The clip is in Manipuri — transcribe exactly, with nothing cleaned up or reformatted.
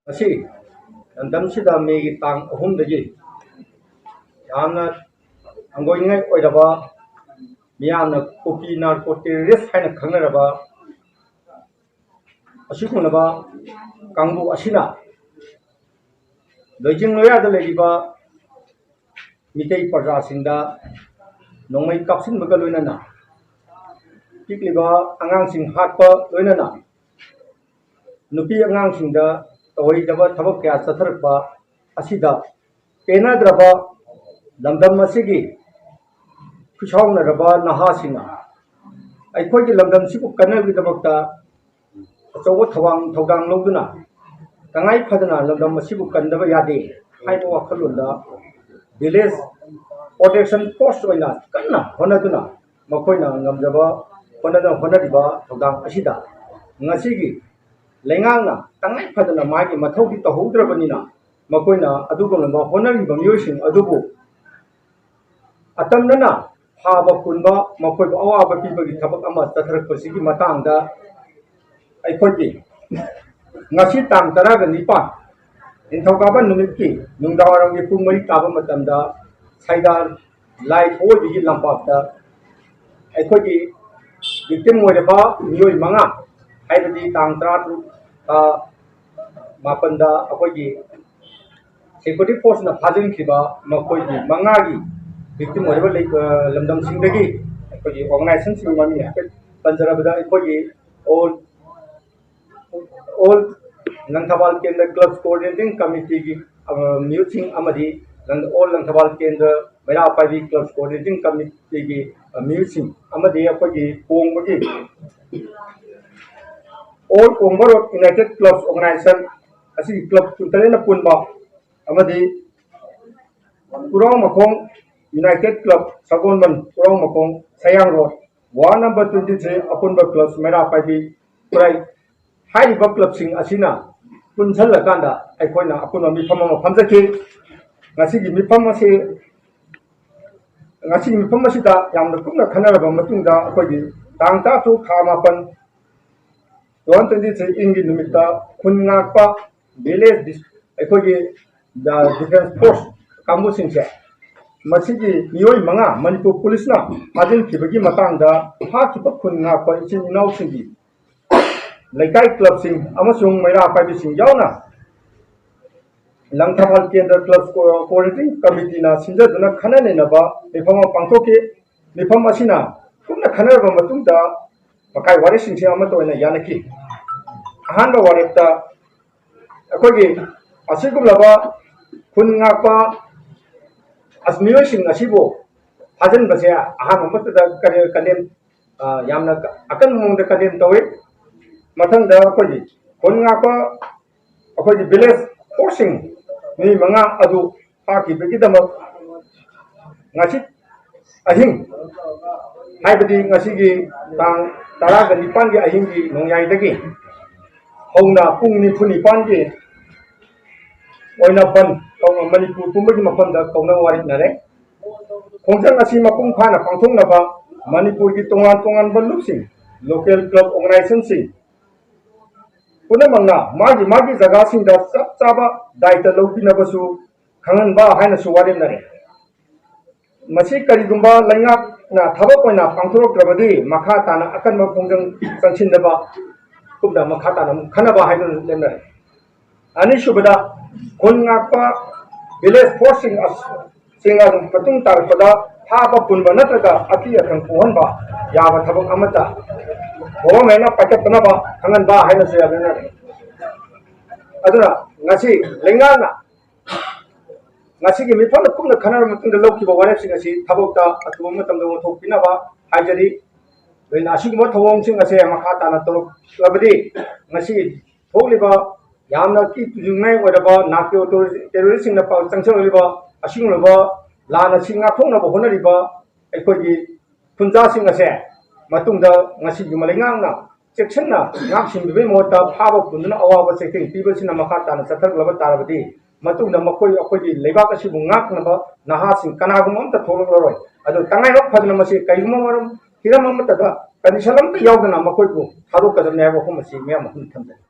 ꯉꯁꯤ ꯂꯝꯗꯝꯁꯤꯗ ꯃꯦꯒꯤ ꯇꯥꯡ ꯑꯍꯨꯝꯗꯒꯤ ꯌꯥꯝꯅ ꯍꯪꯒꯣꯏꯅꯤꯡꯉꯥꯏ ꯑꯣꯏꯔꯕ, ꯃꯤꯌꯥꯝꯅ ꯀꯨꯀꯤ ꯅꯥꯔꯀꯣ ꯇꯦꯔꯣꯔꯤꯁ ꯍꯥꯏꯅ ꯈꯪꯅꯔꯕ ꯑꯁꯤꯒꯨꯝꯂꯕ ꯀꯥꯡꯕꯨ ꯑꯁꯤꯅ ꯂꯣꯏꯖꯤꯡ ꯂꯣꯌꯥꯗ ꯂꯩꯔꯤꯕ ꯃꯤꯇꯩ ꯄ꯭ꯔꯖꯥꯁꯤꯡꯗ ꯅꯣꯡꯃꯩ ꯀꯥꯞꯁꯤꯟꯕꯒ ꯂꯣꯏꯅꯅ ꯄꯤꯛꯂꯤꯕ ꯑꯉꯥꯡꯁꯤꯡ ꯍꯥꯠꯄ ꯂꯣꯏꯅꯅ ꯅꯨꯄꯤ ꯑꯉꯥꯡꯁꯤꯡꯗ ꯇꯧꯍꯩꯗꯕ ꯊꯕꯛ ꯀꯌꯥ ꯆꯠꯊꯔꯛꯄ ꯑꯁꯤꯗ ꯄꯦꯟꯅꯗ꯭ꯔꯕ ꯂꯝꯗꯝ ꯑꯁꯤꯒꯤ ꯈꯨꯁꯥꯎꯅꯔꯕ ꯅꯍꯥꯁꯤꯡꯅ ꯑꯩꯈꯣꯏꯒꯤ ꯂꯝꯗꯝꯁꯤꯕꯨ ꯀꯟꯅꯕꯒꯤꯗꯃꯛꯇ ꯑꯆꯧꯕ ꯊꯧꯗꯥꯡ ꯊꯧꯗꯥꯡ ꯂꯧꯗꯨꯅ ꯇꯉꯥꯏ ꯐꯗꯅ ꯂꯝꯗꯝ ꯑꯁꯤꯕꯨ ꯀꯟꯗꯕ ꯌꯥꯗꯦ ꯍꯥꯏꯕ ꯋꯥꯈꯜꯂꯣꯟꯗ ꯚꯤꯂꯦꯖ ꯄ꯭ꯔꯣꯇꯦꯛꯁꯟ ꯐꯣꯔꯁ ꯑꯣꯏꯅ ꯀꯟꯅ ꯍꯣꯠꯅꯗꯨꯅ ꯃꯈꯣꯏꯅ ꯉꯝꯖꯕ ꯍꯣꯠꯅꯗ ꯍꯣꯠꯅꯔꯤꯕ ꯊꯧꯗꯥꯡ ꯑꯁꯤꯗ ꯉꯁꯤꯒꯤ ꯂꯩꯉꯥꯛꯅ ꯇꯉꯥꯏ ꯐꯗꯅ ꯃꯥꯒꯤ ꯃꯊꯧꯗꯤ ꯇꯧꯍꯧꯗ꯭ꯔꯕꯅꯤꯅ ꯃꯈꯣꯏꯅ ꯑꯗꯨꯒꯨꯝꯂꯕ ꯍꯣꯠꯅꯔꯤꯕ ꯃꯤꯑꯣꯏꯁꯤꯡ ꯑꯗꯨꯕꯨ ꯑꯇꯝꯅꯅ ꯐꯥꯕ ꯄꯨꯟꯕ ꯃꯈꯣꯏꯕꯨ ꯑꯋꯥꯕ ꯄꯤꯕꯒꯤ ꯊꯕꯛ ꯑꯃ ꯆꯠꯊꯔꯛꯄꯁꯤꯒꯤ ꯃꯇꯥꯡꯗ ꯑꯩꯈꯣꯏꯒꯤ ꯉꯁꯤ ꯇꯥꯡ ꯇꯔꯥꯒ ꯅꯤꯄꯥꯟ ꯅꯤꯡꯊꯧꯀꯥꯕ ꯅꯨꯃꯤꯠꯀꯤ ꯅꯨꯡꯗꯥꯡꯋꯥꯏꯔꯝꯒꯤ ꯄꯨꯡ ꯃꯔꯤ ꯇꯥꯕ ꯃꯇꯝꯗ ꯁꯩꯗꯥꯜ ꯂꯥꯏ ꯊꯧꯑꯣꯏꯕꯤꯒꯤ ꯂꯝꯄꯥꯛꯇ ꯑꯩꯈꯣꯏꯒꯤ ꯚꯤꯛꯇꯤꯝ ꯑꯣꯏꯔꯕ ꯃꯤꯑꯣꯏ ꯃꯉꯥ, ꯍꯥꯏꯕꯗꯤ ꯇꯥꯡ ꯇꯔꯥꯇꯔꯨꯛ ꯊꯥ ꯃꯥꯄꯟꯗ ꯑꯩꯈꯣꯏꯒꯤ ꯁꯦꯀ꯭ꯌꯨꯔꯤꯇꯤ ꯐꯣꯔꯁꯅ ꯐꯥꯖꯤꯟꯈꯤꯕ ꯃꯈꯣꯏꯒꯤ ꯃꯉꯥꯒꯤ ꯚꯤꯛꯇꯤꯝ ꯑꯣꯏꯔꯤꯕ ꯂꯩ-, ꯑ, ꯂꯝꯗꯝꯁꯤꯡꯗꯒꯤ ꯑꯩꯈꯣꯏꯒꯤ ꯑꯣꯔꯒꯅꯥꯏꯖꯦꯁꯟꯁꯤꯡꯒꯤ ꯃꯃꯤꯡ ꯍꯥꯏꯐꯦꯠ ꯄꯟꯖꯔꯕꯗ ꯑꯩꯈꯣꯏꯒꯤ ꯑꯣꯜ ꯑꯣꯜ ꯂꯪꯊꯕꯥꯜ ꯀꯦꯟꯗ꯭ꯔ ꯀ꯭ꯂꯕ ꯀꯣꯑꯣꯔꯗꯤꯅꯦꯇꯤꯡ ꯀꯃꯤꯇꯤꯒꯤ, ꯑ, ꯃꯤꯍꯨꯠꯁꯤꯡ ꯑꯃꯗꯤ ꯂꯪ-, ꯑꯣꯜ ꯂꯪꯊꯕꯥꯜ ꯀꯦꯟꯗ꯭ꯔ ꯃꯩꯔꯥ ꯄꯥꯏꯕꯤ ꯀ꯭ꯂꯕ ꯀꯣꯑꯣꯔꯗꯤꯅꯦꯇꯤꯡ ꯀꯃꯤꯇꯤꯒꯤ, ꯑ, ꯃꯤꯍꯨꯠꯁꯤꯡ ꯑꯃꯗꯤ ꯑꯩꯈꯣꯏꯒꯤ ꯀꯣꯡꯕꯒꯤ all Kongba road united club organization ꯑꯁꯤꯒꯤ ꯀ꯭ꯂꯕ ꯀꯨꯟꯇꯔꯦꯠꯅ ꯄꯨꯟꯕ ꯑꯃꯗꯤ ꯄꯨꯔꯥꯎ ꯃꯈꯣꯡ ꯌꯨꯅꯥꯏꯇꯦꯠ ꯀ꯭ꯂꯕ ꯁꯒꯣꯜꯕꯟ ꯄꯨꯔꯥꯎ ꯃꯈꯣꯡ ꯁꯌꯥꯡ road ward number twenty three ꯑꯄꯨꯟꯕ ꯀ꯭ꯂꯕ ꯃꯩꯔꯥ ꯄꯥꯏꯕꯤ ꯈꯨꯔꯥꯏ ꯍꯥꯏꯔꯤꯕ ꯀ꯭ꯂꯕꯁꯤꯡ ꯑꯁꯤꯅ ꯄꯨꯟꯁꯤꯜꯂꯀꯥꯟꯗ ꯑꯩꯈꯣꯏꯅ ꯑꯄꯨꯟꯕ ꯃꯤꯐꯝ ꯑꯃ ꯐꯝꯖꯈꯤ꯫ ꯉꯁꯤꯒꯤ ꯃꯤꯐꯝ ꯑꯁꯤ ꯉꯁꯤꯒꯤ ꯃꯤꯐꯝ ꯑꯁꯤꯗ ꯌꯥꯝꯅ ꯀꯨꯞꯅ ꯈꯟꯅꯔꯕ ꯃꯇꯨꯡꯗ ꯑꯩꯈꯣꯏꯒꯤ ꯇꯥꯡ ꯇꯔꯥꯇꯔꯨꯛ ꯊꯥ ꯃꯥꯄꯟ ꯇꯨ ꯊꯥꯎꯖꯟ ꯇ꯭ꯋꯦꯟꯇꯤ ꯊ꯭ꯔꯤ ꯏꯪꯒꯤ ꯅꯨꯃꯤꯠꯇ ꯈꯨꯟ ꯉꯥꯛꯄ ꯚꯤꯂꯦꯖ ꯑꯩꯈꯣꯏꯒꯤ ꯗꯤꯐꯦꯟꯁ ꯐꯣꯔꯁ ꯀꯥꯡꯕꯨꯁꯤꯡꯁꯦ, ꯃꯁꯤꯒꯤ ꯃꯤꯑꯣꯏ ꯃꯉꯥ ꯃꯅꯤꯄꯨꯔ ꯄꯨꯂꯤꯁꯅ ꯐꯥꯖꯤꯟꯈꯤꯕꯒꯤ ꯃꯇꯥꯡꯗ ꯐꯥꯈꯤꯕ ꯈꯨꯟ ꯉꯥꯛꯄ ꯏꯆꯤꯟ ꯏꯅꯥꯎꯁꯤꯡꯒꯤ ꯂꯩꯀꯥꯏ ꯀ꯭ꯂꯕꯁꯤꯡ ꯑꯃꯁꯨꯡ ꯃꯩꯔꯥ ꯄꯥꯏꯕꯤꯁꯤꯡ ꯌꯥꯎꯅ ꯂꯪꯊꯕꯥꯜ ꯀꯦꯟꯗ꯭ꯔ ꯀ꯭ꯂꯕ ꯀꯣꯑꯣꯔꯗꯤꯅꯦꯇꯤꯡ ꯀꯃꯤꯇꯤꯅ ꯁꯤꯟꯖꯗꯨꯅ ꯈꯟꯅ ꯅꯩꯅꯕ ꯃꯤꯐꯝ ꯑꯃ ꯄꯥꯡꯊꯣꯛꯈꯤ꯫ ꯃꯤꯐꯝ ꯑꯁꯤꯅ ꯀꯨꯞꯅ ꯈꯟꯅꯔꯕ ꯃꯇꯨꯡꯗ ꯃꯀꯥꯏ ꯋꯥꯔꯦꯞꯁꯤꯡꯁꯤ ꯑꯃꯠꯇ ꯑꯣꯏꯅ ꯌꯥꯅꯈꯤ꯫ ꯑꯍꯥꯟꯕ ꯋꯥꯔꯦꯞꯇ ꯑꯩꯈꯣꯏꯒꯤ ꯑꯁꯤꯒꯨꯝꯂꯕ ꯈꯨꯟ ꯉꯥꯛꯄ ꯑꯁ-, ꯃꯤꯑꯣꯏꯁꯤꯡ ꯑꯁꯤꯕꯨ ꯐꯥꯖꯤꯟꯕꯁꯦ ꯑꯍꯥꯟꯕ ꯃꯛꯇꯗ ꯀꯔꯦ-, ꯀꯂꯦꯝ, ꯑ, ꯌꯥꯝꯅ ꯑꯀꯟꯕ ꯃꯑꯣꯡꯗ ꯀꯂꯦꯝ ꯇꯧꯏ꯫ ꯃꯊꯪꯗ ꯑꯩꯈꯣꯏꯒꯤ ꯈꯨꯟ ꯉꯥꯛꯄ ꯑꯩꯈꯣꯏꯒꯤ ꯚꯤꯂꯦꯖ ꯐꯣꯔꯁꯁꯤꯡ ꯃꯤ ꯃꯉꯥ ꯑꯗꯨ ꯐꯥꯈꯤꯕꯒꯤꯗꯃꯛ ꯉꯁꯤ ꯑꯍꯤꯡ, ꯍꯥꯏꯕꯗꯤ ꯉꯁꯤꯒꯤ ꯇꯥꯡ ꯇꯔꯥꯒ ꯅꯤꯄꯥꯟꯒꯤ ꯑꯍꯤꯡꯒꯤ ꯅꯣꯡꯌꯥꯏꯗꯒꯤ ꯍꯧꯅ ꯄꯨꯡ ꯅꯤꯐꯨ ꯅꯤꯄꯥꯟꯒꯤ ꯑꯣꯏꯅ ꯕꯟ ꯃꯅꯤꯄꯨꯔ ꯄꯨꯝꯕꯒꯤ ꯃꯐꯝꯗ ꯀꯧꯅ ꯋꯥꯔꯦꯞꯅꯔꯦ꯫ ꯈꯣꯡꯖꯪ ꯑꯁꯤ ꯃꯄꯨꯡ ꯐꯥꯅ ꯄꯥꯡꯊꯣꯛꯅꯕ ꯃꯅꯤꯄꯨꯔꯒꯤ ꯇꯣꯉꯥꯟ ꯇꯣꯉꯥꯟꯕ ꯂꯨꯞꯁꯤꯡ, ꯂꯣꯀꯦꯜ ꯀ꯭ꯂꯕ ꯑꯣꯔꯒꯅꯥꯏꯖꯦꯁꯟꯁꯤꯡ ꯄꯨꯝꯅꯃꯛꯅ ꯃꯥꯒꯤ ꯃꯥꯒꯤ ꯖꯒꯥꯁꯤꯡꯗ ꯆꯞ ꯆꯥꯕ ꯗꯥꯏꯇ ꯂꯧꯕꯤꯅꯕꯁꯨ ꯈꯪꯍꯟꯕ ꯍꯥꯏꯅꯁꯨ ꯋꯥꯔꯦꯞꯅꯔꯦ꯫ ꯃꯁꯤ ꯀꯔꯤꯒꯨꯝꯕ ꯂꯩꯉꯥꯛꯅ ꯊꯕꯛ ꯑꯣꯏꯅ ꯄꯥꯡꯊꯣꯔꯛꯇ꯭ꯔꯕꯗꯤ ꯃꯈꯥ ꯇꯥꯅ ꯑꯀꯟꯕ ꯈꯣꯡꯖꯪ ꯆꯪꯁꯤꯟꯅꯕ ꯀꯨꯞꯅ ꯃꯈꯥ ꯇꯥꯅ ꯑꯃꯨꯛ ꯈꯟꯅꯕ ꯍꯥꯏꯗꯨꯅ ꯂꯦꯞꯅꯔꯦ꯫ ꯑꯅꯤꯁꯨꯕꯗ, ꯈꯨꯟ ꯉꯥꯛꯄ ꯚꯤꯂꯦꯖ ꯐꯣꯔꯁꯁꯤꯡ ꯑꯁ-, ꯁꯤꯡ ꯑꯗꯨ ꯃꯇꯨꯡ ꯇꯥꯔꯛꯄꯗ ꯐꯥꯕ ꯄꯨꯟꯕ ꯅꯠꯇ꯭ꯔꯒ ꯑꯀꯤ ꯑꯈꯪ ꯄꯣꯛꯍꯟꯕ ꯌꯥꯕ ꯊꯕꯛ ꯑꯃꯠꯇ ꯒꯣꯚꯔꯟꯃꯦꯟꯅ ꯄꯥꯏꯈꯠꯇꯅꯕ ꯈꯪꯍꯟꯕ ꯍꯥꯏꯅꯁꯨ ꯌꯥꯅꯔꯦ꯫ ꯑꯗꯨꯅ ꯉꯁꯤ ꯂꯩꯉꯥꯛꯅ ꯉꯁꯤꯒꯤ ꯃꯤꯐꯝꯗ ꯀꯨꯞꯅ ꯈꯟꯅꯔꯕ ꯃꯇꯨꯡꯗ ꯂꯧꯈꯤꯕ ꯋꯥꯔꯦꯞꯁꯤꯡ ꯑꯁꯤ ꯊꯕꯛꯇ ꯑꯊꯨꯕ ꯃꯇꯝꯗ ꯑꯣꯟꯊꯣꯛꯄꯤꯅꯕ ꯍꯥꯏꯖꯔꯤ꯫ ꯑꯗꯨꯅ ꯑꯁꯤꯒꯨꯝꯕ ꯊꯧꯑꯣꯡꯁꯤꯡ ꯑꯁꯦ ꯃꯈꯥ ꯇꯥꯅ ꯇꯧꯔꯛꯂꯕꯗꯤ ꯉꯁꯤ ꯊꯣꯛꯂꯤꯕ ꯌꯥꯝꯅ ꯀꯤ ꯇꯨꯖꯨꯡꯉꯥꯏ ꯑꯣꯏꯔꯕ ꯅꯥꯔꯀꯣ ꯇꯦꯔꯣꯔꯤꯁꯁꯤꯡꯅ ꯄꯥꯎ ꯆꯪꯁꯤꯜꯂꯛꯂꯤꯕ ꯑꯁꯤꯒꯨꯝꯂꯕ ꯂꯥꯟ ꯑꯁꯤ ꯉꯥꯛꯊꯣꯛꯅꯕ ꯍꯣꯠꯅꯔꯤꯕ ꯑꯩꯈꯣꯏꯒꯤ ꯈꯨꯟꯖꯥꯁꯤꯡ ꯑꯁꯦ ꯃꯇꯨꯡꯗ ꯉꯁꯤꯒꯤ ꯂꯩꯉꯥꯛꯅ ꯆꯦꯛꯁꯤꯟꯅ ꯉꯥꯛ ꯁꯦꯟꯕꯤꯕꯒꯤ ꯃꯍꯨꯠꯇ ꯐꯥꯕ ꯄꯨꯟꯗꯨꯅ ꯑꯋꯥꯕ ꯆꯩꯊꯦꯡ ꯄꯤꯕꯁꯤꯅ ꯃꯈꯥ ꯇꯥꯅ ꯆꯠꯊꯔꯛꯂꯕ ꯇꯥꯔꯕꯗꯤ ꯃꯇꯨꯡꯗ ꯃꯈꯣꯏ ꯑꯩꯈꯣꯏꯒꯤ ꯂꯩꯕꯥꯛ ꯑꯁꯤꯕꯨ ꯉꯥꯛꯅꯕ ꯅꯍꯥꯁꯤꯡ ꯀꯅꯥꯒꯨꯝꯕ ꯑꯃꯠꯇ ꯊꯣꯛꯂꯛꯂꯔꯣꯏ꯫ ꯑꯗꯨ ꯇꯉꯥꯏꯐ ꯐꯗꯅ ꯃꯁꯤ ꯀꯔꯤꯒꯨꯝꯕ ꯃꯔꯝ ꯍꯤꯔꯝ ꯑꯃꯠꯇꯗ ꯀꯟꯗꯤꯁꯟ ꯑꯃꯠꯇ ꯌꯥꯎꯗꯅ ꯃꯈꯣꯏꯕꯨ ꯊꯥꯗꯣꯛꯀꯗꯕꯅꯤ ꯍꯥꯏꯕ ꯋꯥꯐꯝ ꯑꯁꯤ ꯃꯤꯌꯥꯝ ꯃꯐꯝꯗ ꯊꯝꯖꯒꯦ꯫